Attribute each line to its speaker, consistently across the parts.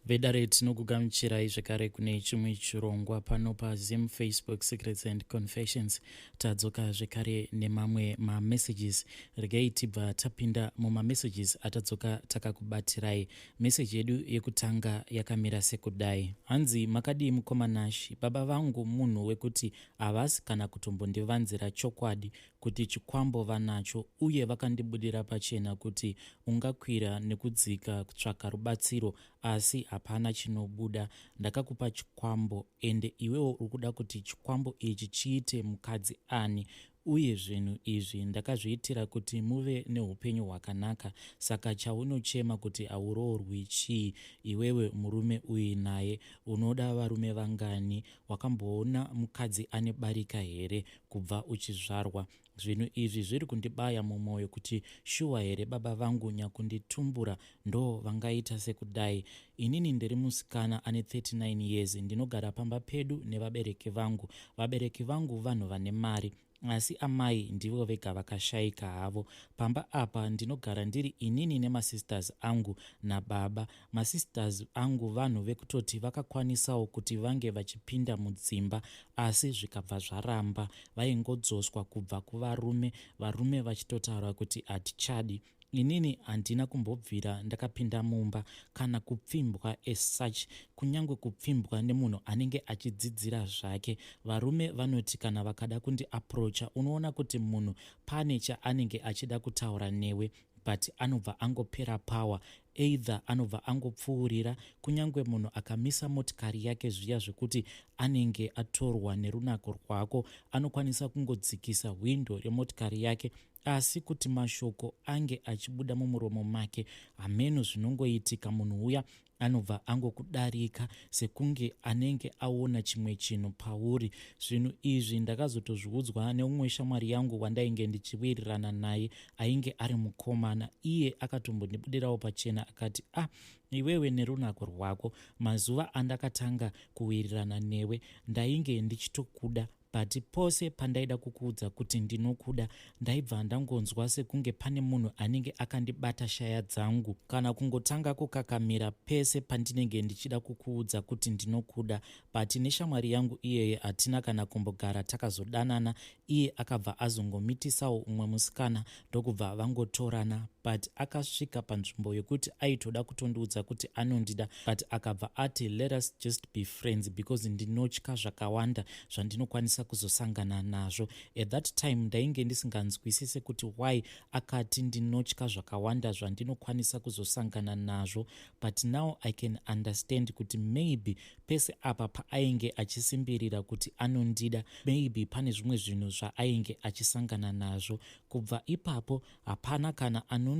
Speaker 1: Vedare, tinokugamuchirai zvekare kune chimwe chirongwa pano paZim Facebook Secrets and Confessions. Tadzoka zvekare nemamwe mamessages. Regai tibva tapinda mumamessages atadzoka takakubatirai. Meseji yedu yekutanga yakamira sekudai. Hanzi, makadii mukoma Nashi? Baba vangu munhu wekuti havasi kana kutombondivanzira chokwadi kuti chikwambo vanacho, uye vakandibudira pachena kuti ungakwira nekudzika kutsvaka rubatsiro asi hapana chinobuda. Ndakakupa chikwambo, ende iwewo uri kuda kuti chikwambo ichi chiite mukadzi ani? Uye zvinhu izvi ndakazviitira kuti muve neupenyu hwakanaka, saka chaunochema kuti hauroorwi chii? Iwewe murume uinaye, unoda varume vangani? Wakamboona mukadzi ane barika here kubva uchizvarwa? Zvinhu izvi zviri kundibaya mumwoyo kuti shuwa here baba vangu nyakunditumbura ndo vangaita sekudai? Inini ndiri musikana ane 39 years, ndinogara pamba pedu nevabereki vangu. Vabereki vangu vanhu vane mari, asi amai ndivo vega vakashaika havo. Pamba apa ndinogara ndiri inini nemasisters angu nababa. Masisters angu vanhu vekutoti vakakwanisawo kuti vange vachipinda mudzimba, asi zvikabva zvaramba. Vaingodzoswa kubva kuvarume, varume vachitotaura kuti hatichadi. Inini handina kumbobvira ndakapinda mumba kana kupfimbwa as such, kunyange kupfimbwa nemunhu anenge achidzidzira zvake. Varume vanoti kana vakada kundiapproacha, unoona kuti munhu pane chaanenge achida kutaura newe, but anobva angopera power, either anobva angopfuurira. Kunyange munhu akamisa motikari yake zviya zvekuti anenge atorwa nerunako rwako, anokwanisa kungodzikisa hwindo remotikari yake, asi kuti mashoko ange achibuda mumuromo make, hameno zvinongoitika. Munhu uya anobva angokudarika sekunge anenge aona chimwe chinhu pauri. Zvinhu izvi ndakazotozviudzwa neumwe shamwari yangu wandainge ndichiwirirana naye, ainge ari mukomana. Iye akatombondibudirawo pachena akati, "Ah, iwewe nerunako rwako, mazuva andakatanga kuwirirana newe ndainge ndichitokuda, but pose pandaida kukuudza kuti ndinokuda, ndaibva ndangonzwa sekunge pane munhu anenge akandibata shaya dzangu, kana kungotanga kukakamira pese pandinenge ndichida kukuudza kuti ndinokuda." But neshamwari yangu iyeye hatina kana kumbogara takazodanana. Iye akabva azongomitisawo umwe musikana, ndokubva vangotorana. But akasvika panzvimbo yekuti aitoda kutondiudza kuti anondida, but akabva ati, "Let us just be friends, because ndinotya zvakawanda zvandinokwanisa kuzosangana nazvo." At that time ndainge ndisinganzwisise kuti why akati ndinotya zvakawanda zvandinokwanisa kuzosangana nazvo, but now I can understand kuti maybe pese apa paainge achisimbirira kuti anondida, maybe pane zvimwe zvinhu zvaainge achisangana nazvo. Kubva ipapo hapana kana anondida.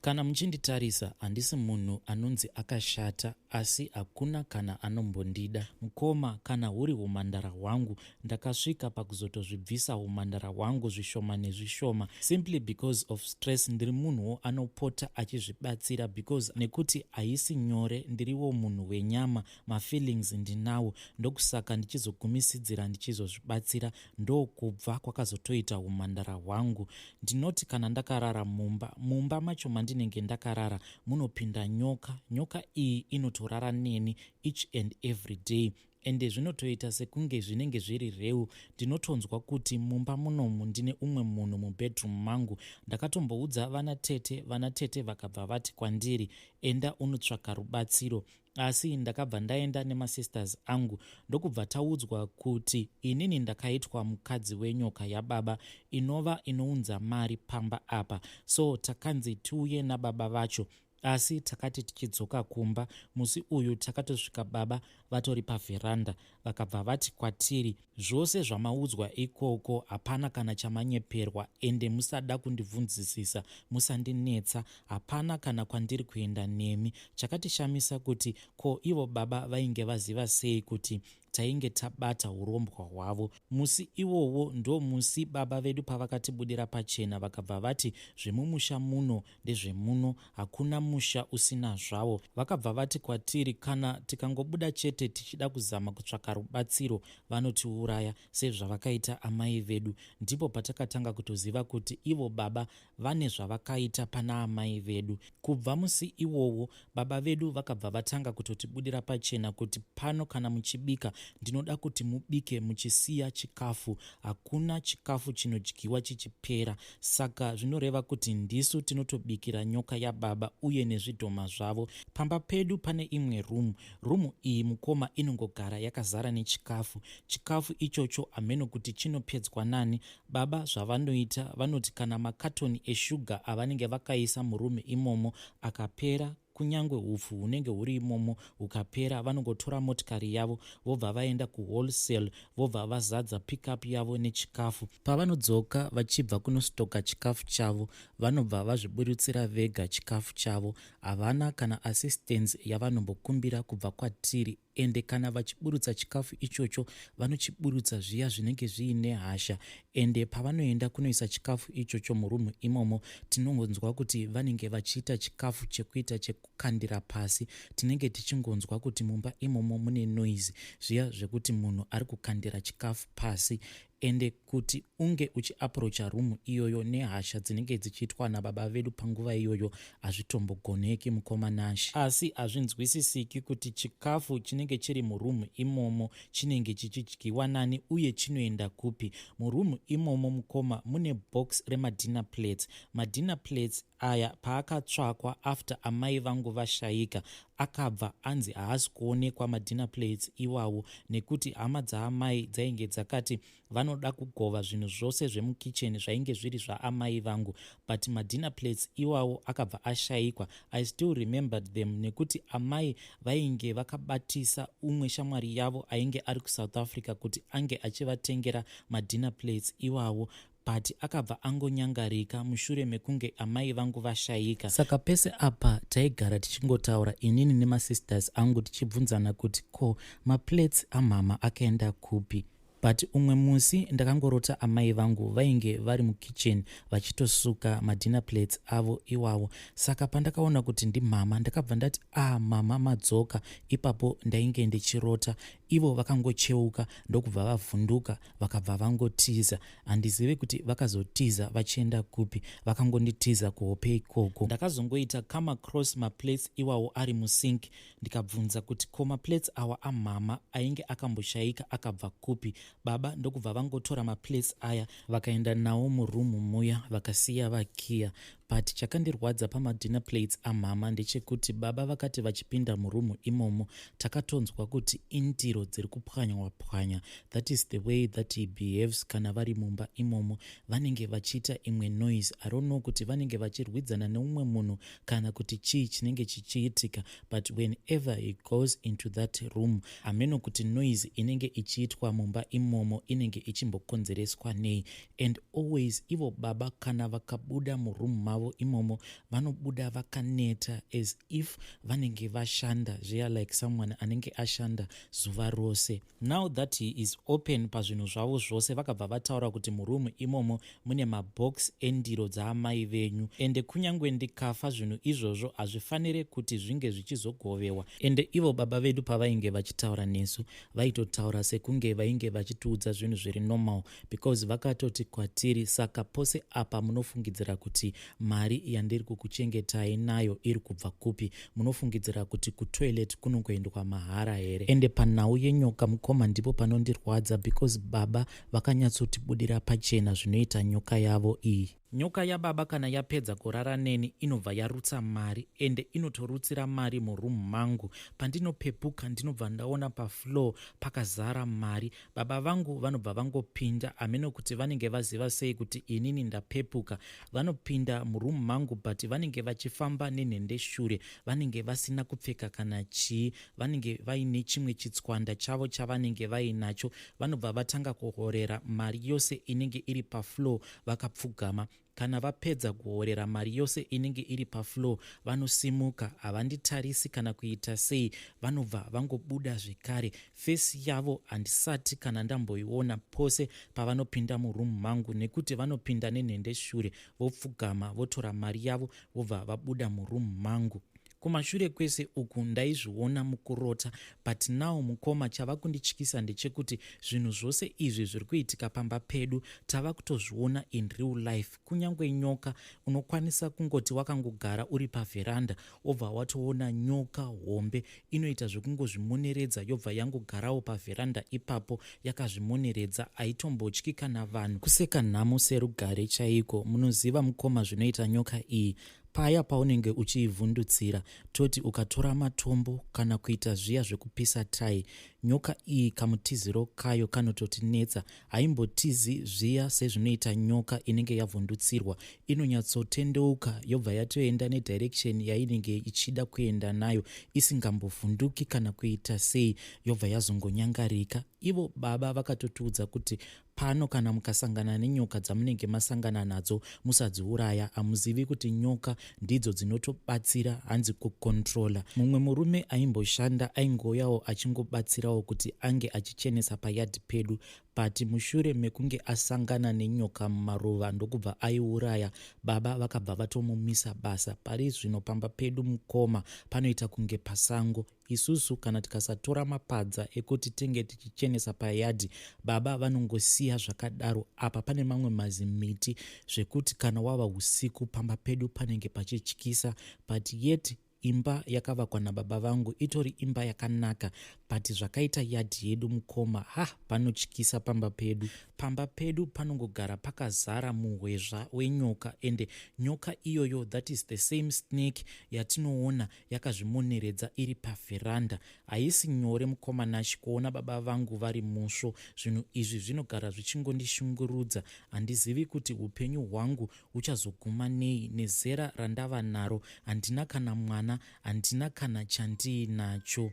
Speaker 1: Kana muchinditarisa, handisi munhu anonzi akashata, asi hakuna kana anombondida. Mukoma, kana huri umhandara hwangu, ndakasvika pakuzotozvibvisa umhandara hwangu zvishoma nezvishoma, simply because of stress. Ndiri munhuwo anopota achizvibatsira because nekuti haisi nyore. Ndiriwo munhu wenyama, mafeelings ndinawo, ndokusaka ndichizogumisidzira ndichizozvibatsira. Ndokubva kwakazotoita umhandara hwangu. Ndinoti kana ndakarara mumba, mumba macho mandinenge ndakarara munopinda nyoka. Nyoka iyi inotorara neni each and every day, ende zvinotoita sekunge zvinenge zviri real. Ndinotonzwa kuti mumba munomu ndine umwe munhu mubedroom mangu. Ndakatomboudza vana tete, vana tete vakabva vati kwandiri, "Enda unotsvaka rubatsiro." Asi ndakabva ndaenda nemasisters angu, ndokubva taudzwa kuti inini ndakaitwa mukadzi wenyoka yababa, inova inounza mari pamba apa. So takanzi tiuye nababa vacho, asi takati tichidzoka kumba musi uyu, takatosvika baba vatori pavheranda. Vakabva vati kwatiri, "Zvose zvamaudzwa ikoko hapana kana chamanyeperwa, ende musada kundibvunzisisa, musandinetsa, hapana kana kwandiri kuenda nemi." Chakatishamisa kuti ko ivo baba vainge vaziva sei kuti Tainge tabata hurombwa hwavo. Musi iwowo ndomusi baba vedu pavakatibudira pachena vakabva vati zvemumusha muno ndezvemuno hakuna musha usina zvawo. Vakabva vati kwatiri kana tikangobuda chete tichida kuzama kutsvaka rubatsiro vanotiuraya sezvavakaita amai vedu. Ndipo patakatanga kutoziva kuti ivo baba vane zvavakaita pana amai vedu. Kubva musi iwowo baba vedu vakabva vatanga kutotibudira pachena kuti pano kana muchibika ndinoda kuti mubike muchisiya chikafu. Hakuna chikafu chinodyiwa chichipera saka zvinoreva kuti ndisu tinotobikira nyoka yababa uye nezvidhoma zvavo. Pamba pedu pane imwe room. Room iyi mukoma inongogara yakazara nechikafu. Chikafu ichocho hameno kuti chinopedzwa nani. Baba zvavanoita vanoti kana makatoni eshuga avanenge vakaisa muroom imomo akapera kunyangwe hupfu hunenge huri imomo hukapera vanongotora motikari yavo vobva vaenda kuwholesale vobva vazadza pickup yavo nechikafu. Pavanodzoka vachibva kunostoka chikafu chavo vanobva vazviburutsira vega chikafu chavo. Havana kana assistance yavanombokumbira kubva kwatiri ende kana vachiburutsa chikafu ichocho vanochiburutsa zviya zvinenge zviine hasha ende pavanoenda kunoisa chikafu ichocho murumu imomo tinongonzwa kuti vanenge vachiita chikafu chekuita chekukandira pasi. Tinenge tichingonzwa kuti mumba imomo mune noise zviya zvekuti munhu ari kukandira chikafu pasi ende kuti unge uchiaprocha room iyoyo nehasha dzinenge dzichiitwa nababa vedu panguva iyoyo hazvitombogoneki mukoma Nash. Asi hazvinzwisisiki kuti chikafu chinenge chiri muroom imomo chinenge chichidyiwa nani uye chinoenda kupi. Muroom imomo mukoma mune box remadinner plates. Madinner plates aya paakatsvakwa after amai vangu vashaika akabva anzi haasi kuonekwa madinner plates iwawo nekuti hama dzaamai dzainge dzakati vanoda kugova zvinhu zvose zvemukicheni zvainge zviri zvaamai vangu, but madinner plates iwawo akabva ashaikwa. I still remembered them nekuti amai vainge vakabatisa umwe shamwari yavo ainge ari kuSouth Africa kuti ange achivatengera madinner plates iwawo, but akabva angonyangarika mushure mekunge amai vangu vashaika. Saka pese apa taigara tichingotaura inini nemasisters angu tichibvunzana kuti ko maplates amama akaenda kupi. But umwe musi ndakangorota amai vangu vainge vari mukicheni vachitosuka madinner plates avo iwawo. Saka pandakaona kuti ndimama ndakabva ndati, "Ah, mama, madzoka." Ipapo ndainge ndichirota. Ivo vakangocheuka ndokubva vavhunduka vakabva vangotiza. Handizivi kuti vakazotiza vachienda kupi, vakangonditiza kuhope ikoko. Ndakazongoita come across maplates iwawo ari musink, ndikabvunza kuti ko maplates awa amama ainge akamboshaika akabva kupi. Baba ndokubva vangotora maplates aya vakaenda nawo murumu muya vakasiya vakiya. But chakandirwadza pamadinner plates amama ndechekuti baba vakati vachipinda murumu imomo takatonzwa kuti indiro dziri kupwanywa pwanya. That is the way that he behaves kana vari mumba imomo. Vanenge vachiita imwe noise. I don't know kuti vanenge vachirwidzana neumwe munhu kana kuti chii chinenge chichiitika, but whenever he goes into that room hameno kuti noise inenge ichiitwa mumba imomo inenge ichimbokonzereswa nei. And always ivo baba kana vakabuda murumu mavo imomo vanobuda vakaneta as if vanenge vashanda zviya, like someone anenge ashanda zuva rose. Now that he is open pazvinhu zvavo zvose, vakabva vataura kuti murumu imomo mune mabox endiro dzaamai venyu, ende kunyange ndikafa zvinhu izvozvo hazvifaniri kuti zvinge zvichizogovewa. Ende ivo baba vedu pavainge vachitaura nesu vaitotaura sekunge vainge vachitiudza zvinhu zviri normal, because vakatoti kwatiri, "Saka pose apa munofungidzira kuti mari yandiri kukuchengetai nayo iri kubva kupi? Munofungidzira kuti kutoilet kunongoendwa mahara here?" Ende panhau yenyoka mukoma ndipo panondirwadza, because baba vakanyatsotibudira pachena zvinoita nyoka yavo iyi. Nyoka yababa kana yapedza kurara neni inobva yarutsa mari, ende inotorutsira mari murumu mangu. Pandinopepuka ndinobva ndaona pafloor pakazara mari. Baba vangu vanobva vangopinda, hameno kuti vanenge vaziva sei kuti inini ndapepuka. Vanopinda murumu mangu, but vanenge vachifamba nenhendeshure, vanenge vasina kupfeka kana chii, vanenge vaine chimwe chitswanda chavo chavanenge vainacho. Vanobva vatanga kuhorera mari yose inenge iri pafloor vakapfugama. Kana vapedza kuhorera mari yose inenge iri pafloor, vanosimuka, havanditarisi kana kuita sei, vanobva vangobuda zvekare. Face yavo handisati kana ndamboiona pose pavanopinda muroom mangu, nekuti vanopinda nenhendeshure, vopfugama, votora mari yavo, vobva vabuda muroom mangu. Kumashure kwese uku ndaizviona mukurota, but now mukoma, chava kundityisa ndechekuti zvinhu zvose izvi zviri kuitika pamba pedu tava kutozviona in real life. Kunyange nyoka, unokwanisa kungoti wakangogara uri pavheranda, wobva watoona nyoka hombe inoita zvekungozvimoneredza, yobva yangogarawo pavheranda ipapo yakazvimoneredza, haitombotyi kana vanhu. Kuseka nhamo serugare chaiko. Munoziva mukoma zvinoita nyoka iyi paya paunenge uchiivhundutsira? Toti ukatora matombo kana kuita zviya zvekupisa tai, nyoka iyi kamutiziro kayo kanototinetsa. Haimbotizi zviya sezvinoita nyoka inenge yavhundutsirwa. Inonyatsotendeuka, yobva yatoenda nedirection yainenge ichida kuenda nayo, isingambovhunduki kana kuita sei, yobva yazongonyangarika. Ivo baba vakatotiudza kuti pano kana mukasangana nenyoka dzamunenge masangana nadzo, musadziuraya. Hamuzivi kuti nyoka ndidzo dzinotobatsira, hanzi kucontrola. Mumwe murume aimboshanda aingouyawo achingobatsirawo kuti ange achichenesa payadhi pedu, but mushure mekunge asangana nenyoka mumaruva ndokubva aiuraya, baba vakabva vatomumisa basa. Pari zvino pamba pedu mukoma panoita kunge pasango. Isusu kana tikasatora mapadza ekuti tinge tichichenesa payadhi, baba vanongosiya zvakadaro. Apa pane mamwe mazimiti zvekuti kana wava usiku pamba pedu panenge pachityisa, but yet imba yakavakwa nababa vangu itori imba yakanaka, but zvakaita yadhi yedu mukoma, ha, panotyisa pamba pedu. Pamba pedu panongogara pakazara muhwezva wenyoka, ende nyoka iyoyo, that is the same snake yatinoona yakazvimoneredza iri pavheranda. Haisi nyore mukoma Nashi kuona baba vangu vari musvo. Zvinhu izvi zvinogara zvichingondishungurudza. Handizivi kuti upenyu hwangu huchazoguma nei. Nezera randava naro, handina kana mwana, handina kana chandiinacho.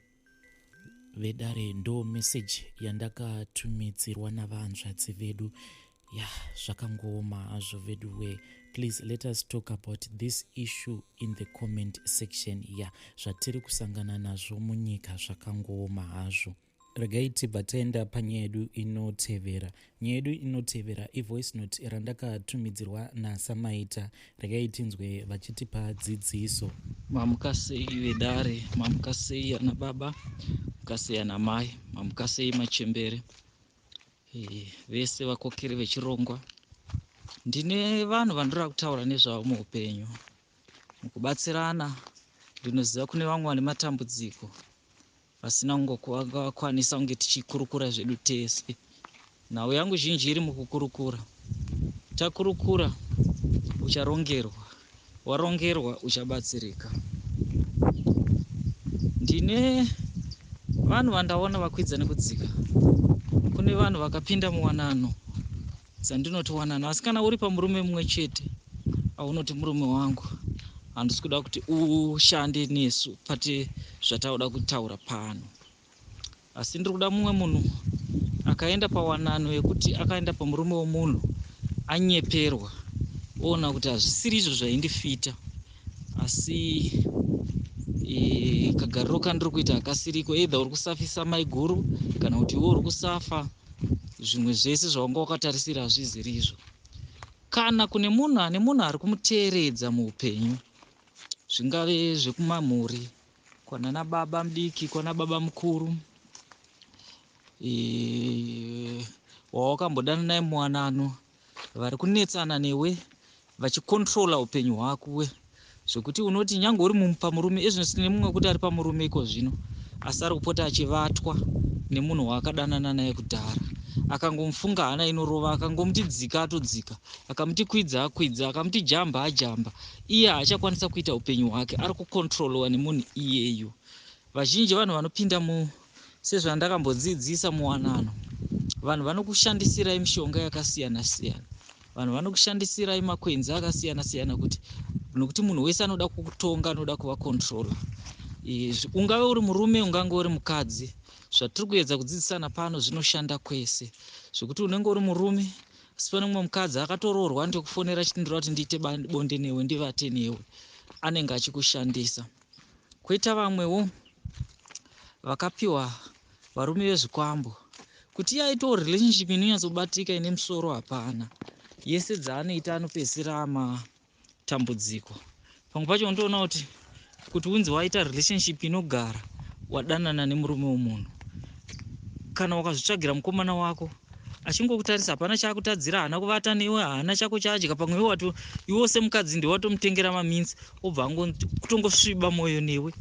Speaker 1: Vedare, ndo meseji yandakatumidzirwa navahanzvadzi vedu. Ya, zvakangooma hazvo vedu. Please let us talk about this issue in the comment section. Ya, zvatiri kusangana nazvo munyika zvakangooma hazvo. Regai tibva taenda panyaya yedu inotevera. Nyaya yedu inotevera ivoice note randakatumidzirwa naSamaita. Regai tinzwe vachitipa dzidziso.
Speaker 2: Mamuka sei vedare? Mamuka sei ana baba? Mamuka sei ana mai? Mamuka sei machembere? Vese vakokeri vechirongwa, ndine vanhu vandinoda kutaura nezvavo muupenyu mukubatsirana. Ndinoziva kune vamwe vane matambudziko vasina kungokwanisa kunge tichikurukura zvedu tese. Nhau yangu zhinji iri mukukurukura. Takurukura, ucharongerwa, warongerwa, uchabatsirika. Ndine vanhu vandaona vakwidza nekudzika. Kune vanhu vakapinda muwanano dzandinoti wanano, asi kana uri pamurume mumwe chete aunoti murume wangu, handisi kuda kuti ushande nesu pate zvatauda kutaura pano. Asi ndiri kuda mumwe munhu akaenda pawanano yekuti akaenda pamurume womunhu, anyeperwa, oona kuti hazvisiri izvo zvaindifita, asi kagariro kandiri kuita hakasiriko. Either uri kusafisa maiguru kana kuti iwe uri kusafa, zvimwe zvese zvawanga wakatarisira hazviziri izvo. Kana kune munhu ane munhu ari kumuteeredza muupenyu, zvingave zvekumamhuri kwanana baba mudiki, kwana baba mukuru, wawakambodana naye muwanano, vari kunetsana newe vachicontrola upenyu hwako, zvekuti unoti nyange uri pamurume ezvino, tine mumwe wekuti ari pamurume iko zvino, asi ari kupota achivatwa nemunhu waakadanana naye kudhara. Akangomufunga, hana inorova. Akangomuti dzika, atodzika. Akamuti kwidza, akwidza. Akamuti jamba, ajamba. Iye haachakwanisa kuita upenyu hwake, ari kucontrolwa nemunhu iyeyo. Vazhinji vanhu vanopinda mu, sezvandakambodzidzisa, muwanano, vanhu vanokushandisirai mishonga yakasiyana siyana, vanhu vanokushandisirai makwenzi akasiyana siyana, kuti nokuti munhu wese anoda kukutonga, anoda kuva controller. Ungave uri murume, ungange uri mukadzi, zvatiri kuedza kudzidzisana pano zvinoshanda kwese, zvekuti unenge uri murume. Asi pane mumwe mukadzi akatoroorwa anotokufonera achiti ndinoda kuti ndiite bonde newe, ndivate newe. Anenge achikushandisa. Kwoita vamwewo vakapiwa varume vezvikwambo kuti iye aitewo relationship inonyatsobatika ine musoro hapana. Yese dzaanoita anopedzisira amatambudziko. Pamwe pacho unotoona kuti kuti unzi waita relationship inogara wadanana nemurume wemunhu kana wakazvitsvagira mukomana wako achingokutarisa hapana chaakutadzira haana kuvata newe haana chako chaadya pamwe iwe wato iwe semukadzi ndiwe watomutengera maminsi obva kutongosviba mwoyo newe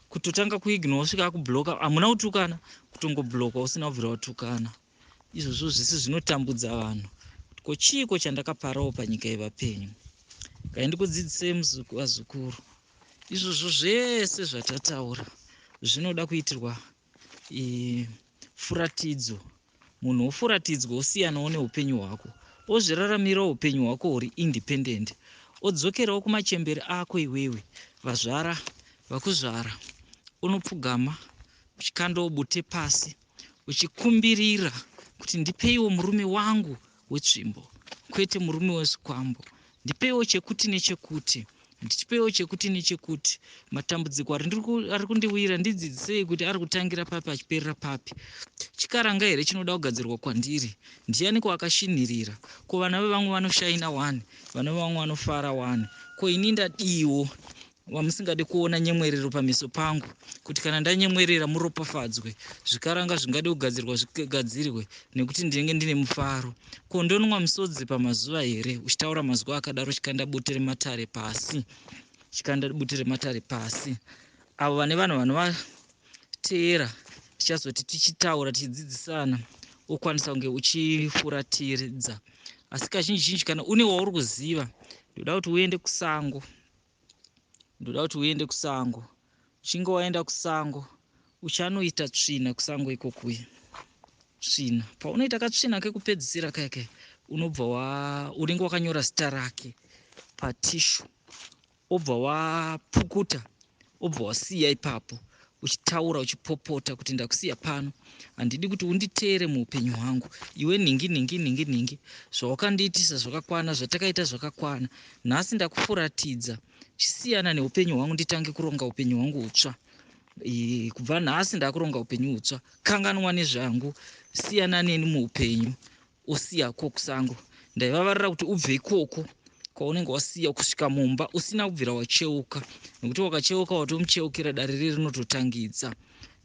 Speaker 2: kutotanga kuignore osvika akubloka hamuna kutukana kutongobloka usina kubvira watukana izvozvo zvese zvinotambudza vanhu kuti ko chiiko chandakaparawo panyika yevapenyu ngai ndikudzidzisei vazukuru izvozvo zvese zvatataura zvinoda kuitirwa e, furatidzo munhu wofuratidzwa osiyanawo neupenyu hwako ozviraramirawo upenyu hwako huri independent odzokerawo kumachembere ako iwewe vazvara vakuzvara unopfugama uchikandawo bute pasi uchikumbirira kuti ndipeiwo murume wangu wetsvimbo kwete murume wezvikwambo ndipeiwo chekuti nechekuti ndichipeiwo chekuti nechekuti matambudziko ari kundiwira ndidzidzisei kuti ari kutangira papi achiperera papi chikaranga here chinoda kugadzirwa kwandiri ndianiko akashinhirira ko vana vevamwe vanoshaina wani vana vevamwe vanofara wani ko ini ndadiwo wamusingade kuona nyemwerero pameso pangu kuti kana ndanyemwerera muropafadzwe zvikaranga zvingade kugadzirwa zvigadzirwe nekuti ndinenge ndine mufaro ko ndonwa misodzi pamazuva here uchitaura mazwi akadaro chikanda bute rematare pasi chikanda bute rematare pasi avo vane vanhu vanovateera tichazoti tichitaura tichidzidzisana okwanisa kunge uchifuratiridza asi kazhinji zhinji kana une wauri kuziva ndoda kuti uende kusango ndoda kuti uende kusango uchinge waenda kusango uchanoita tsvina kusango ikokuya tsvina paunoita katsvina kekupedzisira kake unobva wa unenge wakanyora zita rake patishu obva wapukuta obva wasiya ipapo uchitaura uchipopota kuti ndakusiya pano handidi kuti unditeere muupenyu hwangu iwe nhingi nhingi nhingi nhingi zvawakandiitisa zvakakwana zvatakaita zvakakwana nhasi ndakufuratidza chisiyana neupenyu hwangu nditange kuronga upenyu hwangu hutsva kubva nhasi ndakuronga upenyu hutsva kanganwa nezvangu siyana neni muupenyu osiya ko kusango ndaivavarira kuti ubve ikoko kwaunenge wasiya kusvika mumba usina kubvira wacheuka nekuti wakacheuka watomucheukira dare riri rinototangidza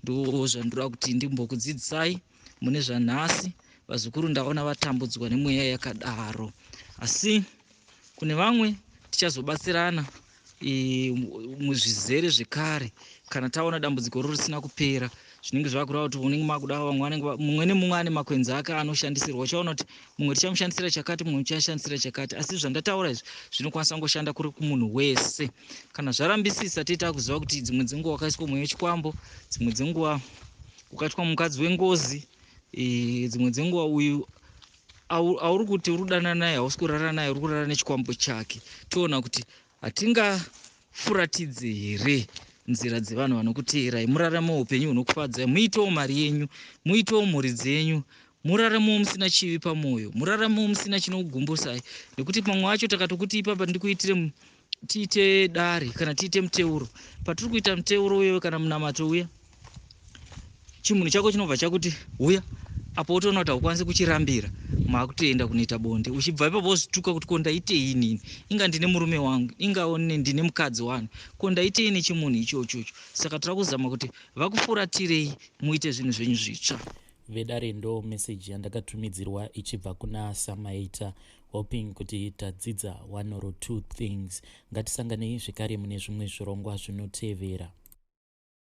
Speaker 2: ndozvandinoda kuti ndimbokudzidzisai mune zvanhasi vazukuru ndaona vatambudzwa nemweya yakadaro asi kune vamwe tichazobatsirana e, muzvizere zvekare kana taona dambudziko ro risina kupera zvinenge zvakureva kuti unenge makuda vamwe vanenge mumwe nemumwe ane makwenzi ake anoshandisirwa uchaona kuti mumwe tichamushandisira chakati mumwe tichashandisira chakati asi zvandataura izvi zvinokwanisa kungoshanda kuri kumunhu wese kana zvarambisisa tiita kuziva kuti dzimwe dzenguva wakaiswa mweya wechikwambo dzimwe dzenguva ukaitwa mukadzi wengozi e, dzimwe dzenguva uyu auri kuti uri kudanana naye hausi kurara naye uri kurara nechikwambo chake toona kuti hatingafuratidze here nzira dzevanhu vanokuteerai muraramewo upenyu hunokufadzai muitewo mari yenyu muitewo mhuri dzenyu muraramewo musina chivi pamwoyo muraramewo musina chinokugumbusai nekuti pamwe wacho takatokuti ipapa ndikuitire tiite dare kana tiite muteuro patiri kuita muteuro uyewe kana munamato uya chimunhu chako chinobva chakuti huya apo wotoona kuti haukwanisi kuchirambira makutoenda kunoita bonde uchibva ipapo wozvituka kuti ko ndaitei inini inga ndine murume wangu inga ndine mukadzi wani ko ndaitei nechimunhu ichochocho saka tira kuzama kuti vakufuratirei muite zvinhu zvenyu zvitsva
Speaker 1: Vedare ndo message yandakatumidzirwa ichibva kuna Samaita hoping kuti tadzidza one or two things. Ngatisanganei zvekare mune zvimwe zvirongwa zvinotevera.